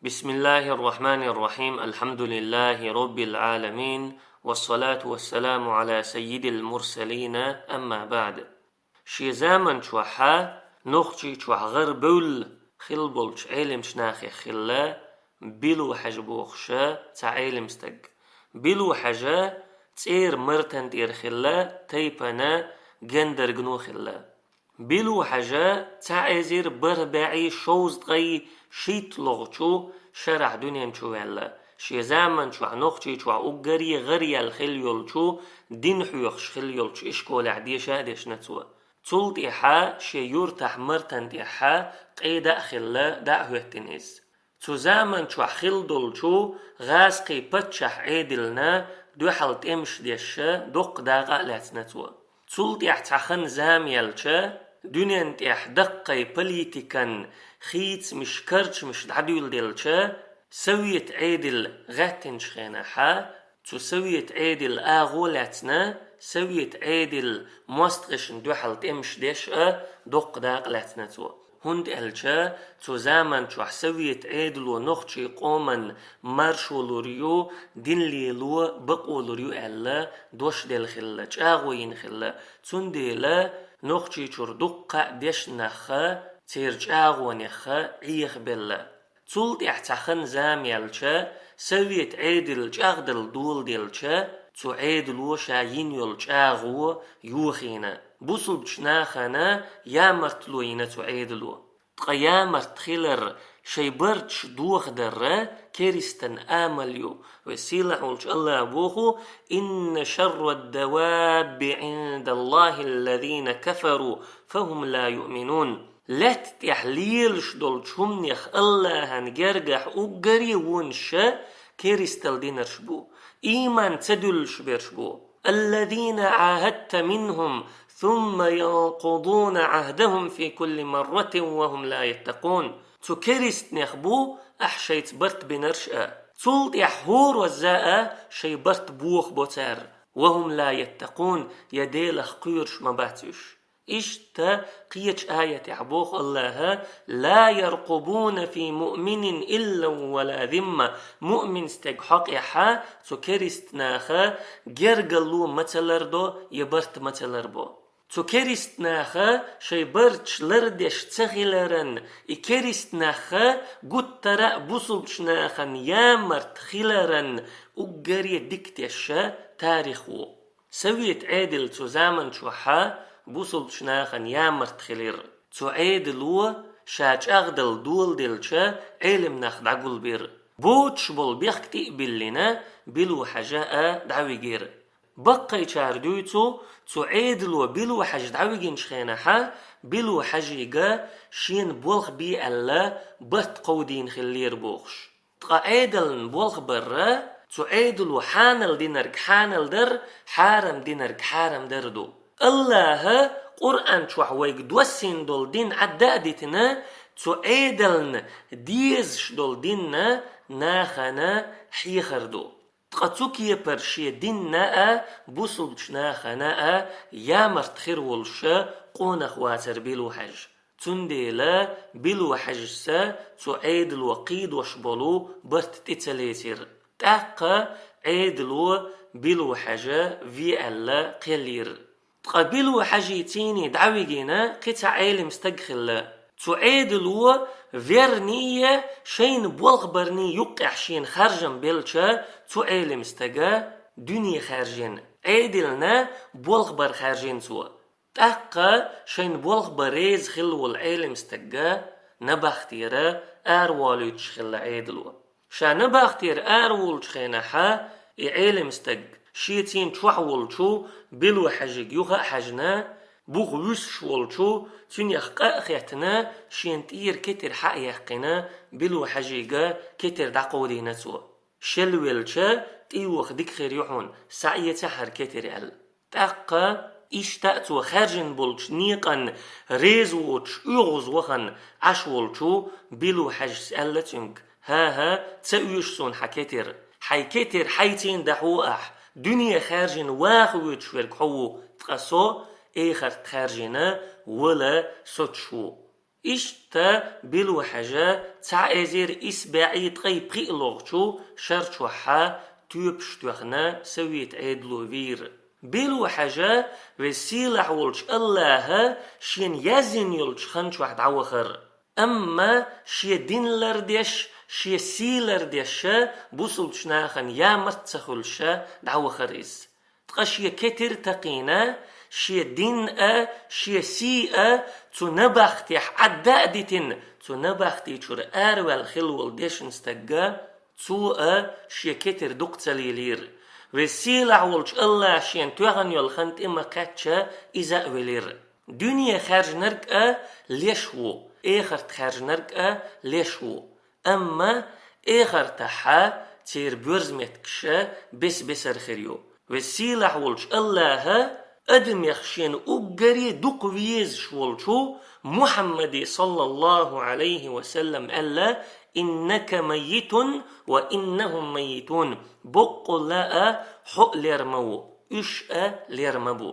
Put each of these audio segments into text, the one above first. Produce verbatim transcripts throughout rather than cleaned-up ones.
بسم الله الرحمن الرحيم. الحمد لله رب العالمين. والصلاة والسلام على سيد المرسلين. أما بعد. Шен заман чохь а Нохчийчохь гӀарабевлла хилла болчу Ӏеламчу нахех хилла Билу-Хьаьжа бохуш цхьа Ӏеламстаг. Билу-Хьаьжа цӀера Мартан тӀера хилла, тайпана Гендаргано хилла. Билу-Хьаьжа цхьа эзар бархӀ бӀе шовзткъе шийтталгӀачу шарахь дуьнен чу ваьлла. Шен заман чохь Нохчийчохь уггаре гӀараяьлла хилла йолчу, дин хьоьхуш хилла йолчу ишколехь деша а дешна цо. Цул тӀаьхьа шен юьртахь Мартан тӀехь къеда а хилла, дӀа а хӀоьттина иза. Цу заман чохь хилла долчу гӀазкхийн паччахьан Ӏедална дуьхьал тӀемаш деш доккха дакъа а лаьцна цо. Цул тӀаьхьа цхьа хан-зама яьлча, дуьнен тӀехь даккхий политикан хийцамаш, карчамаш дӀадуьйладелча, Совет Ӏедал гӀаьттинчу хенахь, цу Совет Ӏедалан агӀо лаьцна, Совет Ӏедалан мостагӀашна дуьхьал тӀемаш деш а доккха дакъа лаьцна цо. ХӀунда аьлча цу заман чохь Совет Ӏедало нохчийн къоман маршо лур ю, дин лело бакъо лур ю аьлла дош делла хилла, чӀагӀо йина хилла. Цундела Нохчийчуьра дуккха а дешна нах церан чӀагӀонех Ӏехабелла. Цул тӀаьхьа цхьа хан-зама яьлча, Совет Ӏедал чӀагӀдала доладелча, цу Ӏедало ша йина йолу чӀагӀо йохийна. Бусулбачу нахана ямартло йина цу Ӏедало. Ткъа ямарт хилар, шайн барташ дохадар керистанан амал ю. Веза-сийлахь волчу АллахӀа боху: «Инна шаррад-давабби Ӏиндаллахи аллазина кафару, фахум ла юъминун». Лаьтта тӀехь лелаш долчу хӀуманех АллахӀан гергахь уггаре вонаш керистал динарш бу, ийман ца дуьллуш берш бу. «Аллазина Ӏахадта минхум, сумма янкъудуна Ӏахдахум фи кулли марратин ва хум ла яттакъун». Цу керистанех бу ахь шайца барт бинарш а. Цул тӀаьхьа хӀоразза а шайн барт бохабо цара. «Ва хум ла яттакъун», я Делах кхоьруш ма бац уьш. Иштта кхечу аятехь боху АллахӀа: «Ла яркъубуна фи муъминин иллан ва ла зимма». Муъмин стеган хьокъехь цу керистанаха гергарло ма ца лардо, я барт ма ца ларбо. Цу керистанаха шайн барташ лардеш ца хиларан, и керистанаха гуттара а бусулбачу нахана ямарт хиларан уггаре дика тешна тарих ву. Совет Ӏедал цу заман чохь бусулбачу нахана ямарт хилира. Цу Ӏедало ша чӀагӀдала доладелча, Ӏелам нах дӀагулбира. Боцуш болу бехк тӀе а биллина, Билу-Хьаьжа а дӀавигира. Баккхийчара дуьйцу, цу Ӏедало Билу-Хьаьжа дӀавигинчу хенахь, Билу-Хьаьжига шена болх бе аьлла, барт кховдийна хиллера бохуш. Ткъа Ӏедална болх барра, цу Ӏедало хьанал динарг хьанал дар, хьарам динарг хьарам дар ду. АллахӀа Къуръан чохь вайга доссийна долу дин Ӏадда а дитина, цу Ӏедална дезаш долу динна нахана хьехар ду. Ткъа цу кепара шен динна а, бусулбачу нахана а ямарт хир волуш къонах вацара Билу-Хьаьжа. Цундела Билу-Хьаьжас цу Ӏедало кхийдош болу барт тӀе ца лецира. ТӀаккха Ӏедало Билу-Хьаьжа ве аьлла кхел йира. Ткъа Билу-Хьаьжий цӀийний дӀавигина кхин цхьа Ӏелам стаг хилла. Цу Ӏедало верний шайна болх барний юккъехь шена харжам белча, цу Ӏелам стага дуьне хаьржина, Ӏедална болх бар хаьржина цо. ТӀаккха шайна болх бан реза хилла волу Ӏелам стага набахтера араволуьйтуш хилла Ӏедало. Ша набахтера араволучу хенахь, и Ӏелам стаг шен цӀийна чохь волчу Билу-Хьаьжига юха а хьаьжна, буха вуьсуш волчу цуьнех къа а хеттина, шена тӀера кетар хьа а яьккхина, Билу-Хьаьжига кетар дӀакховдийна цо. Шел велча, тӀейоха дика хир ю хьуна, схьаэца хӀара кетар аьлла. ТӀаккха иштта а цо хаьржина болчу некъан реза воцуш оьгӀаз вахана Ӏаш волчу Билу-Хьаьжас аьлла цуьнга: «ХӀан-хӀа, ца оьшу суна хьан кетар. Хьайн кетар хьайцийна дӀахьо ахь. Дуьне хаьржина ваха воьдуш верг хьо ву, ткъа со эхарт хаьржина вала соцуш ву». Иштта Билу-Хьажа цхьа эзар исс бӀе ткъе пхиълагӀчу шарчохьа тоьпаш тоьхна Совет Ӏедало вийра. Билу-Хьажа Веза-Сийлахь волчу АллахӀа шена яздина йолчу хан чохь дӀавахара. Амма шен дин лардеш, шен сий лардеш бусулбачу нахана ямарт ца хуьлуш дӀавахара иза. Ткъа шен кетар такхийна, шен дин а, шен сий а цу набахтехь Ӏадда а дитина, цу набахти чуьра араваьлла хилла волу дешна стаг а, цо а шен кетар дукха ца лелийра. Веза-Сийлахь волчу АллахӀа шена тоьхна йолу хан тӀе ма-кхаьчча, иза а велира. Дуьне хаьржинарг а леш ву, эхарт хаьржинарг а леш ву. Амма эхартахьа церан боьрза меттигаш бес-бесара хир ю. Веза-Сийлахь волчу АллахӀа адамех шена уггаре дукха везаш волчу Мухьаммаде, саллаллахӀу Ӏалайхи ва саллам, аьлла: «Иннака маййитун ва иннахӀум маййитун». Боккъалла а хьо а лер ма ву, уьш а лер ма бу.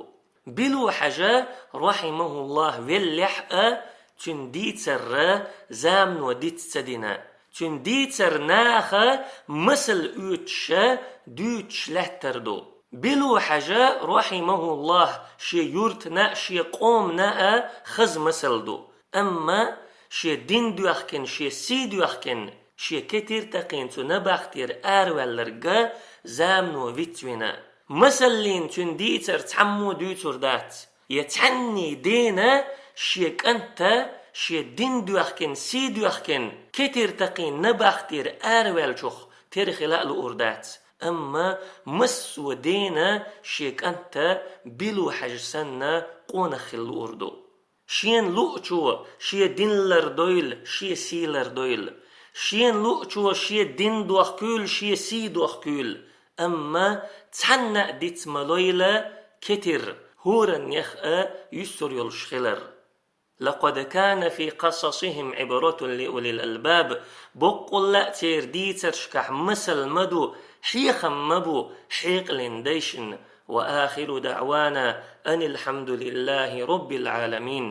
Билу-Хьажа, рахьимахӀуллахӀ, веллехь а, цуьнан дийцарра замано диц ца дина. Цуьнан дийцар наха масал оьцуша дуьйцуш лаьттар ду. Билу-Хьажа, рахьимахӀуллахӀ, шен юьртана а, шен къомана а хаза масал ду. Амма шен дин доьхкина, шен сий доьхкина, шен кетар такхийна цу набахтера араваьлларг замано вицвина. Масаллин цуьнан дийцар цхьаммо дуьйцур дац. Я цхьанний дена шен кӀанта, шен дин доьхкина, сий доьхкина, кетар такхийна набахтера араваьллачух тера хила а луур дац. Амма массо а дена шен кӀанта Билу-Хьажа санна къонах хила луур ду. Шена луучо шен дин лардойла, шен сий лардойла. Шена луучо шен дин дохкуьйла, шен сий дохкуьйла. Амма цхьанна а диц ма лойла кетар, хӀораннех а юьсур йолуш хилар. «Лакъад кана фи къасасихӀим Ӏибратун ли улил албаб». Боккъалла а церан дийцаршкахь масал ма ду, хьехам ма бу хьекъална дайшна. Ва ахиру даӀвана анил хьамдулиллахӀи роббил Ӏаламин.